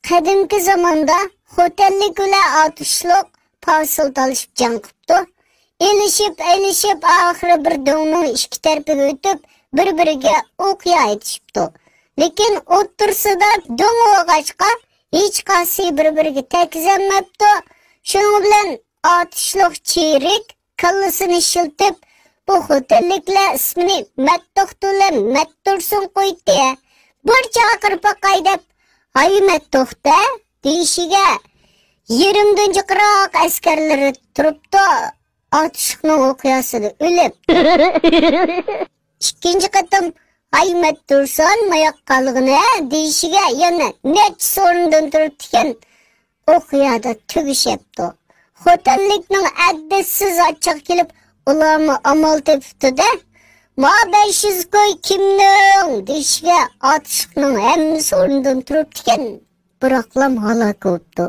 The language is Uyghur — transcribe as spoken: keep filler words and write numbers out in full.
قەدىمكى زاماندا خوتەنلىك بىلەن ئاتۇشلۇق پاسىل تالىشىپ جەڭ قىپتۇ. ئېلىشىپ، ئېلىشىپ، ئاخىرى بىر دۆڭنىڭ ئىككى تەرىپىگە ئۆتۈپ، بىر-بىرىگە ئوقيا ئېتىشىپتۇ. لېكىن ئوتتۇرىسىدا دۆڭ بولغاچقا، ھېچقايسى بىر-بىرىگە تەگكۈزەلمەپتۇ. شۇنىڭ بىلەن ئاتۇشلۇق چىرىك كاللىسىنى ئىشلىتىپ، بۇ خوتەنلىكلەر ئىسمىنى مەتتوختۇ بىلەن مەتتۇرسۇن قويدى. بىر چاقىرىپ باقاي دەپ، ھاي مەتتوختە دېيىشىگە، يېرىمدىن جىقراق ئەسكەرلىرى تۇرۇپتۇ، ئاتۇشلۇقنىڭ ئوقياسىدا ئۆلۈپ. ئىككىنچى قېتىم، ھاي مەتتۇرسۇن ماياق قالغىنى دېيىشىگە، يەنە نەچچە سورۇندىن تۇرۇپتىكەن، ئوقيادا تۈگىشەپتۇ. خوتەنلىكنىڭ ئەددىسىز ئاچچىقى كېلىپ، ئۇلارمۇ ئامال تېپىپتۇ-دە، ما بەش يۈز كوي كىمنىڭ دېيىشىگە، ئاتۇشلۇقنىڭ ھەممىسى ئورنىدىن تۇرۇپتىكەن، بىراقلام ھالاك بوپتۇ.